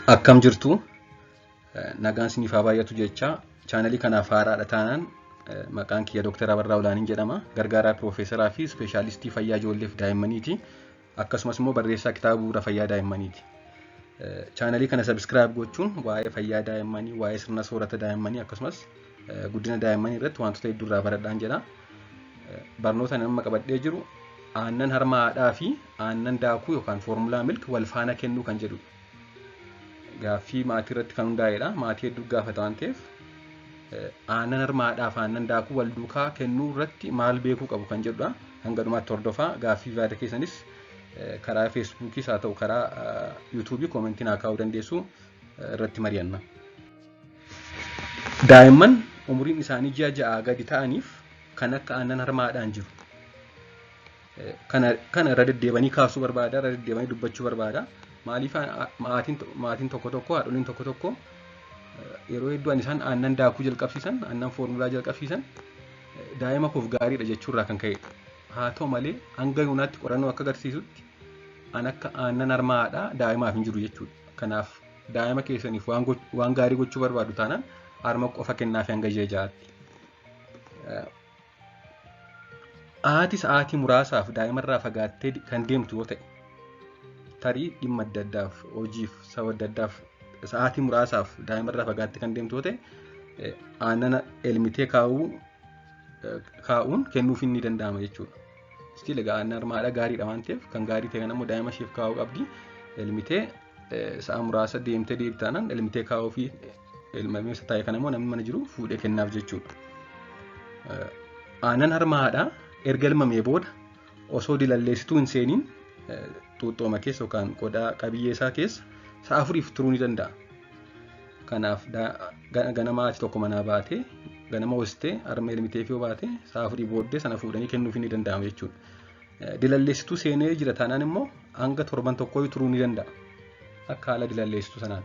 Akkam jirtu nagaan isiniif haa baay'atu jecha chaanalii kanaaf haaraadha taanaan maqaan kiyya Dr. Abarraa Olaaniin jedhama. Gargaaraa piroofeesaraa fi ispeeshaalistii fayyaa ijoolleef daa'immaniiti. Akkasumas immoo barreessaa kitaaba bu'uura fayyaa daa'immaniiti. Chaanalii kana sabiskiraayib gochuun waa'ee fayyaa daa'immanii, waa'ee sirna soorata daa'immanii akkasumas guddina daa'immanii irratti wantoota hedduu irraa baradhaan jedha. Barnoota ani amma qabadhee jiru aannan harma haadhaa fi aannan daakuu yookaan foormulaa milk wal faana kennuu kan jedhudha. Gaaffii maatii irratti kan hundaa'edha. Maatii hedduu gaafata waan ta'eef aannan harma haadhaa fi aannan daakuu wal duukaa kennuu irratti maal beekuu qabu kan jedhudha. Hanga dhumaatti hordofaa. Gaaffii fi yaada keessanis karaa feesbuukiis haa ta'u karaa yuutuubii koomentii naa kaa'uu dandeessu irratti mari'anna. Daa'imman umuriin isaanii ji'a ja'aa gadi ta'aniif kan akka aannan harma haadhaan jiru. Kana irra deddeebanii kaasuu barbaada, irra deddeebanii dubbachuu barbaada. Maaliif maatiin tokko tokko, haadholiin tokko tokko yeroo hedduu an isaan aannan daakuu jalqabsiisan, aannan foormulaa jalqabsiisan daa'ima koof gaariidha jechuurraa kan ka'edha. Haa ta'u malee hanga yoonaatti qorannoo akka agarsiisutti an akka aannan harma haadhaa daa'imaaf hin jiru jechuudha. Kanaaf daa'ima keessaniif waan gaarii gochuu barbaadu taanaan harma qofa kennaafi hanga ji'a ja'aatti. Haati sa'aatii muraasaaf daa'imarraa fagaattee kan deemtu yoo ta'e tarii dhimma adda addaaf hojiif sababa adda addaaf sa'aatii muraasaaf daa'imarraa fagaattee kan deemtu yoo ta'e aannan elmitee kaa'uun kennuufiin ni danda'ama jechuudha. Still egaa aannan harma haadhaa gaariidha waan ta'eef kan gaarii ta'e kan ammoo daa'ima isheef kaa'uu qabdi. Elmitee sa'a muraasa deemtee deebite taanaan elmitee kaa'uu fi elmamee isa taa'e kan ammoo namni mana jiru fuudhee kennaaf jechuudha. Aannan harma haadhaa erga elmamee booda osoo dilalleessituu hin seeniin xuuxxooma keessa yookaan qodaa qabiyyee isaa keessa sa'a afuriif turuu ni danda'a. Kanaaf ganama haati tokko manaa baatee ganama hoostee harma elmiteef yoo baate sa'a afurii booddee sana fuudhanii kennuuf ni danda'ama jechuudha. Dilalleessituu seenee jira taanaan immoo hanga torban tokkoo turuu ni danda'a. Akka haala dilalleessituu sanaan.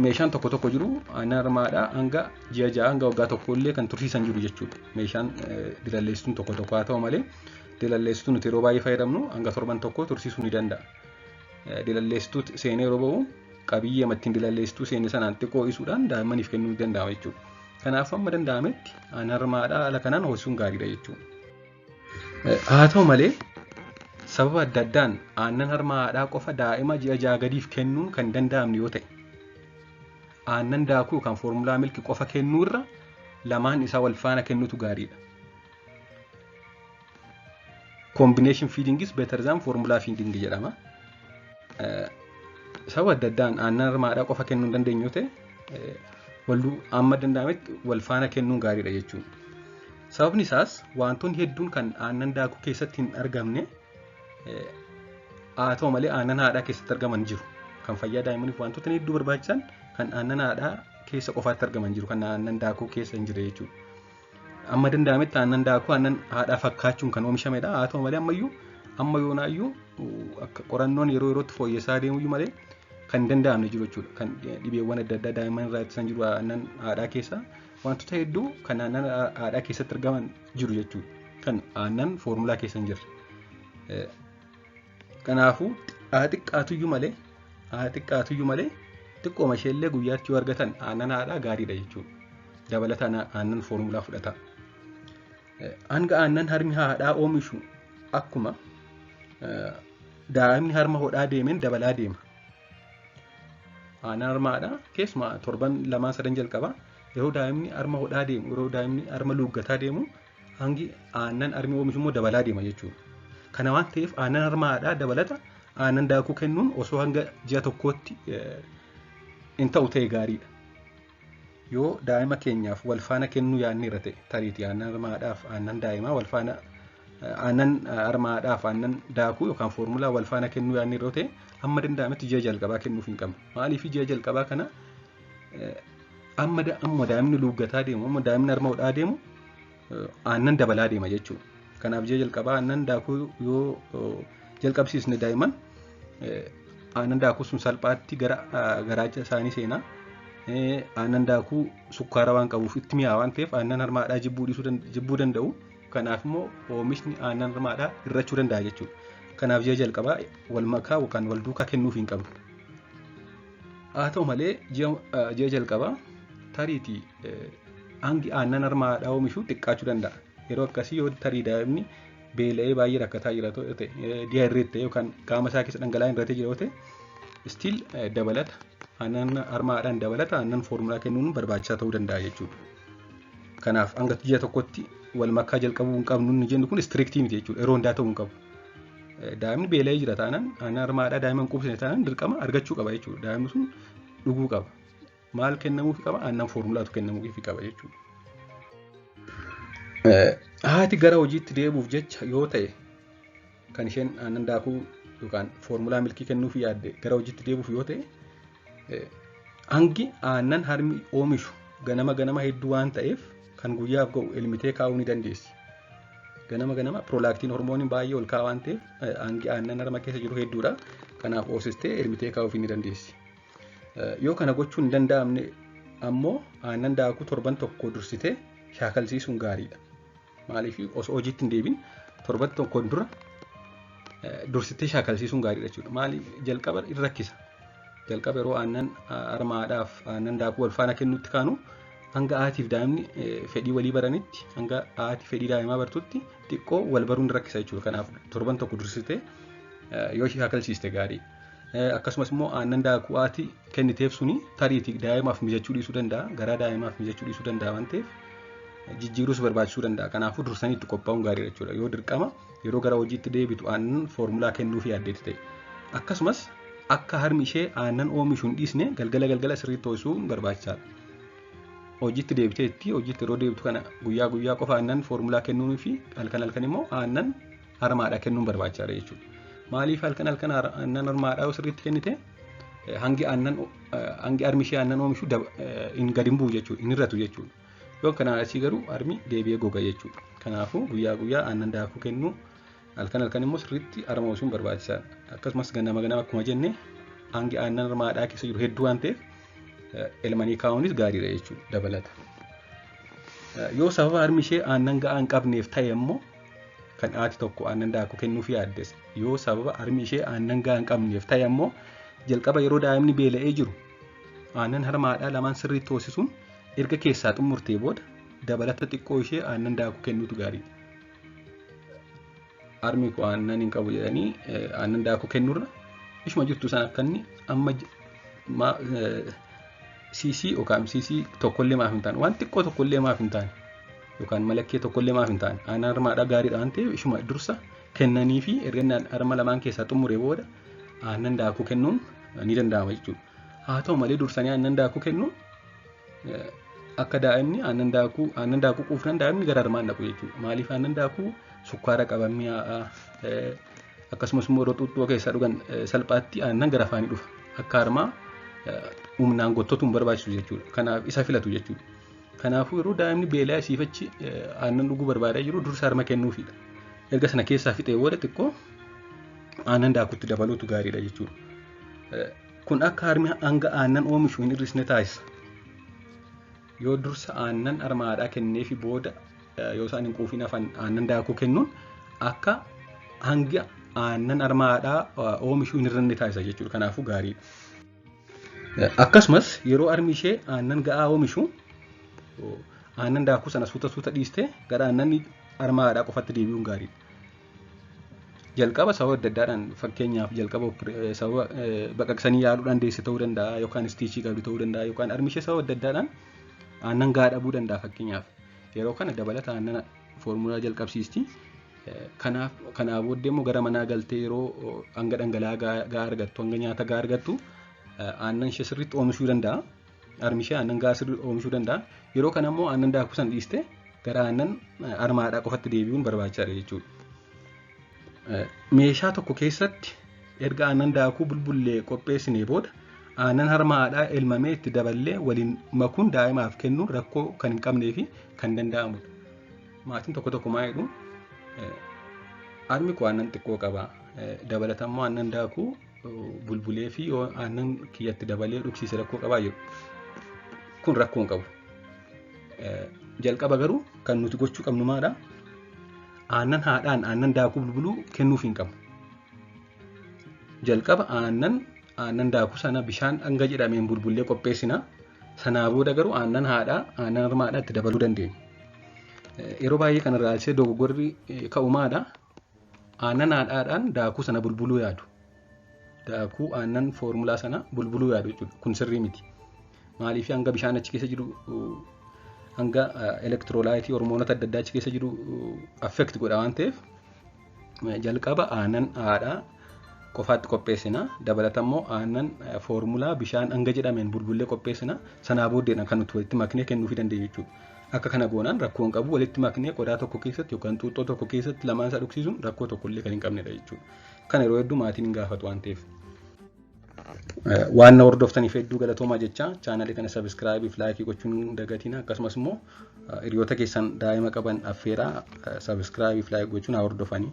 Meeshaan tokko tokko jiru aannan harmaadhaa hanga ji'a ja'a hanga waggaa tokko illee kan tursiisan jiru jechuudha. Meeshaan dilalleessituun tokko tokko haa ta'u malee dilalleessituu nuti yeroo baay'ee fayyadamnu hanga torban tokko tursiisuu ni danda'a. Dilalleessituu seenee yeroo ba'u qabiyyee ittiin dilalleessituu seene sanaan xiqqoo ho'isuudhaan daa'immaniif kennuu ni danda'ama jechuudha. Kanaafuu amma danda'ametti aannan harmaadhaa haala kanaan ho'isuun gaariidha jechuudha. Haa ta'u malee sababa adda addaan aannan harma haadhaa qofa daa'ima ji'a ja'a gadiif kennuun kan danda'amne yoo ta'e aannan daakuu yookaan foormulaa milki qofa kennuu irra lamaan isaa wal faana kennuutu gaariidha. Combination feeding is better than formula feeding jedhama. Sababa adda addaan aannan harma haadhaa qofa kennuu hin dandeenyu yoo ta'e amma danda'ametti wal faana kennuun gaariidha jechuudha. Sababni isaas wantoonni hedduun kan aannan daakuu keessatti hin argamne haa ta'u malee aannan haadhaa keessatti argaman jiru. Kan fayyaa daa'immaniif wantoota hedduu barbaachisan kan aannan haadhaa keessa qofaatti argaman jiru kan aannan daakuu keessa hin jirre jechuudha. Amma danda'ametti aannan daakuu aannan haadhaa fakkaachuun kan oomishamedha. Haa ta'u malee ammayyuu amma yoonaayyuu akka qorannoon yeroo yerootti fooyyessaa deemuyyuu malee kan hin danda'amne jiru jechuudha. Kan dhibeewwan adda addaa daa'imman irraa ittisan jiru aannan haadhaa keessa wantoota hedduu kan aannan haadhaa keessatti argaman jiru jechuudha. Kan aannan foormulaa keessa hin jirre. Kanaafuu haa xiqqaatuyyuu malee haa xiqqaatuyyuu malee xiqqooma isheellee guyyaatti yoo argatan aannan haadhaa gaariidha jechuudha. Dabalataan aannan foormulaa fudhata. Hanga aannan harmi haadhaa oomishu akkuma daa'imni harma hodhaa deemeen dabalaa deema. Aannan harma haadhaa keessumaa torban lamaan sadan jalqabaa yeroo daa'imni harma hodhaa deemu yeroo daa'imni harma luuggataa deemu hangi aannan harmi oomishu immoo dabalaa deema jechuudha. Kana waan ta'eef aannan harma haadhaa dabalata aannan daakuu kennuun osoo hanga ji'a tokkootti hin ta'u ta'e gaariidha. Yoo daa'ima keenyaaf wal faana kennuu yaadneerra ta'e tariitii aannan harma haadhaaf aannan daa'imaa wal faana aannan harma haadhaaf aannan daakuu yookaan foormulaa wal faana kennuu yaadneerra ta'e hamma danda'ametti ji'a jalqabaa kennuuf hin qabnu. Maaliif ji'a jalqabaa kana amma daa'imni luuggataa deemu amma daa'imni harma hodhaa deemu aannan dabalaa deema jechuudha. Kanaaf ji'a jalqabaa aannan daakuu yoo jalqabsiisne daa'imman aannan daakuu sun salphaatti gara garaacha isaanii seenaa. Aannan daakuu sukkaara waan qabuuf itti mi'aa waan ta'eef aannan harma haadhaa jibbuu danda'u. Kanaaf immoo oomishni aannan harma haadhaa hir'achuu danda'a jechuudha. Kanaaf ji'a jalqabaa wal makaa yookaan wal duukaa kennuuf hin qabnu. Haa ta'u malee ji'a jalqabaa tariitii hangi aannan harma haadhaa oomishu xiqqaachuu danda'a. Yeroo akkasii yoo tarii daa'imni beela'ee baay'ee rakkataa jira ta'e, diyaarree ta'e yookaan qaama isaa keessa dhangala'aan irratee jira yoo ta'e, still dabalata aannan harma haadhaan dabalata aannan foormulaa kennuun barbaachisaa ta'uu danda'a jechuudha. Kanaaf hanga ji'a tokkotti wal makaa jalqabuu hin qabnu inni jennu kun strict miti jechuudha. Yeroo hundaa ta'uu hin qabu. Daa'imni beela'ee jira taanaan, aannan harma haadhaa daa'ima hin quubsine taanaan, dirqama argachuu qaba jechuudha. Daa'imni sun dhuguu qaba. Maal kennamuufi qaba? Aannan foormulaatu kennamuufi qaba jechuudha. Haati gara hojiitti deebi'uuf jecha yoo ta'e kan isheen aannan daakuu yookaan formula milk kennuuf yaadde, gara hojiitti deebi'uuf yoo ta'e, hangi aannan harmi oomishu ganama ganama hedduu waan ta'eef kan guyyaaf ga'u elmitee kaa'uu ni dandeessi. Ganama ganama prolactin hormooniin baay'ee ol kaa'aa waan ta'eef hangi aannan harma keessa jiru hedduudha. Kanaaf oosistee elmitee kaa'uuf ni dandeessi. Yoo kana gochuun hin danda'amne ammoo aannan daakuu torban tokko dursitee shaakalsiisuun gaariidha. Maaliif, osoo hojiitti hin deebiin torban tokko dura dursitee shaakalsiisuun gaariidha jechuudha. Maaliif, jalqaba in rakkisa. Jalqaba yeroo aannan harma haadhaaf aannan daakuu wal faana kennuutti kaanu, hanga haatiif daa'imni fedhii walii baranitti, hanga haati fedhii daa'imaa bartutti xiqqoo wal baruun rakkisa jechuudha. Kanaaf torban tokko dursitee yoo shaakalsiiste gaarii. Akkasumas immoo aannan daakuu haati kenniteef suni tariitii daa'imaaf mijachuu dhiisuu danda'a. Garaa daa'imaaf mijachuu dhiisuu danda'a waan ta'eef jijjiiruus barbaachisuu danda'a. Kanaafuu dursanii itti qophaa'uun gaariidha jechuudha. Yoo dirqama yeroo gara hojiitti deebitu aannan foormulaa kennuuf yaaddeetti ta'e. Akkasumas akka harmi ishee aannan oomishu hin dhiisne galgala galgala sirriitti ho'isuun barbaachisaadha. Hojiitti deebiteetti, hojiitti yeroo deebitu kana guyyaa guyyaa qofa aannan foormulaa kennuunii fi halkan halkan immoo aannan harmaadhaa kennuun barbaachisaadha jechuudha. Maaliif, halkan halkan aannan harmaadhaa sirriitti kennite hangi aannan hangi harmi ishee aannan oomishu hin gadi hin bu'u jechuudha, hin hir'atu jechuudha. Yoo kanaa asii garuu harmi deebi'ee goga jechuudha. Kanaafuu guyyaa guyyaa aannan daakuu kennuu, halkan halkan immoo sirriitti harma ho'isuun barbaachisaadha. Akkasumas ganama ganama akkuma jenne hangi aannan harmaadhaa keessa jiru hedduu waan ta'eef elmanii kaa'uunis gaariidha jechuudha dabalata. Yoo sababa harmi ishee aannan ga'aa hin qabneef ta'e immoo kan haati tokko aannan daakuu kennuuf yaaddes, yoo sababa harmi ishee aannan ga'aa hin qabneef ta'e ammoo, jalqaba yeroo daa'imni beela'ee jiru aannan harma haadhaa lamaan sirriitti hoosisuun erga keessaa xumurtee booda dabalata xiqqoo ishee aannan daakuu kennuutu gaariidha. Harmi koo aannan hin qabu jedhanii aannan daakuu kennuurra ishuma jirtu sana akka inni amma siisii yookaan siisii tokkollee maaf hin taane, waan xiqqoo tokkollee maaf hin taane, yookaan malakkee tokkollee maaf hin taane, aannan harma haadhaa gaariidha waan ta'eef ishuma dursa kennanii fi erga inni harma lamaan keessaa xumuree booda aannan daakuu kennuun ni danda'ama jechuudha. Haa ta'u malee dursanii aannan daakuu kennuun akka daa'imni aannan daakuu quufnaan daa'imni gara harmaan dhaqu jechuudha. Maaliif, aannan daakuu sukkaara qaba, mi'aa'a, akkasumas immoo yeroo xuuxxoo keessaa dhugan salphaatti aannan gara afaanii dhufa. Akka harmaa humnaan gottotu hin barbaachisu jechuudha. Kanaaf isa filatu jechuudha. Kanaafuu yeroo daa'imni beela'ee asiifachi aannan dhuguu barbaadaa jiru dursa harma kennuufidha. Erga sana keessaa fixee booda xiqqoo aannan daakutti dabaluutu gaariidha jechuudha. Kun akka harmi hanga aannan oomishu hin hir'isne taasisa. Yoo dursa aannan harma haadhaa kenneefi booda yoo isaan hin quufin hafan aannan daakuu kennuun akka hanga aannan harma haadhaa oomishuu hin hir'inne taasisa jechuudha. Kanaafuu gaariidha. Akkasumas yeroo harmi ishee aannan ga'aa oomishu aannan daakuu sana suuta suuta dhiistee gara aannan harma haadhaa qofatti deebi'uun gaariidha. Jalqaba sababa adda addaadhaan, fakkeenyaaf jalqaba sababa baqaqsanii yaaluudhaan deesse ta'uu danda'a, yookaan stitch qabdi ta'uu danda'a, yookaan harmi ishee sababa adda addaadhaan aannan gahaa dhabuu danda'a fakkeenyaaf. Yeroo kana dabalata aannan foormulaa jalqabsiisti. Kanaaf kanaa booddee immoo gara manaa galtee yeroo hanga dhangala'aa gahaa argattu, hanga nyaata gahaa argattu, aannan ishee sirriitti oomishuu danda'a. Harmi ishee aannan gahaa sirriitti oomishuu danda'a. Yeroo kana immoo aannan daakuu sana dhiistee gara aannan harma haadhaa qofatti deebi'uun barbaachisaadha jechuudha. Meeshaa tokko keessatti erga aannan daakuu bulbullee qopheessinee booda aannan harma haadhaa elmamee itti daballee waliin makuun daa'imaaf kennuun rakkoo kan hin qabnee fi kan danda'amudha. Maatiin tokko tokko maal jedhu? Harmi koo aannan xiqqoo qaba. Dabalata immoo aannan daakuu bulbulee fi yoo aannan kiyyatti dabalee dhugsiise rakkoo qabaa jedhu. Kun rakkoo hin qabu. Jalqaba garuu kan nuti gochuu qabnu maadha? Aannan haadhaan aannan daakuu bulbuluu kennuuf hin qabnu. Jalqaba aannan Aannan daakuu sana bishaan hanga jedhameen bulbullee qopheessina. Sanaa booda garuu aannan haadhaa, aannan harmaadhaa itti dabaluu dandeenya. Yeroo baay'ee kana ilaalchisee dogoggorri ka'umaadha. Aannan haadhaadhaan daakuu sana bulbuluu yaadu. Daakuu aannan foormulaa sana bulbuluu yaadu jechuudha. Kun sirrii miti. Maaliif? Hanga bishaan achi keessa jiru, hanga elektiroolaayitii, hormoonota adda addaa achi keessa jiru affect godha waan ta'eef, jalqaba aannan haadhaa qofaatti qopheessina. Dabalata immoo aannan foormulaa bishaan hanga jedhameen bulbullee qopheessina. Sanaa booddeedha kan nuti walitti maknee kennuufii dandeenyu jechuudha. Akka kana goonaan rakkoo hin qabu. Walitti maknee qodaa tokko keessatti yookaan xuuxxoo tokko keessatti lamaan isaa dhugsiisuun rakkoo tokko illee kan hin qabnedha jechuudha. Kana yeroo hedduu maatiin hin gaafatu waan ta'eef. Waan na hordoftaniif hedduu galatoomaa jecha, chaanalii kana subscribe fi like gochuun hin dagatina. Akkasumas immoo hiriyoota keessan daa'ima qaban affeeraa, subscribe fi like gochuun haa hordofanii.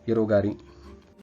Yeroo gaarii.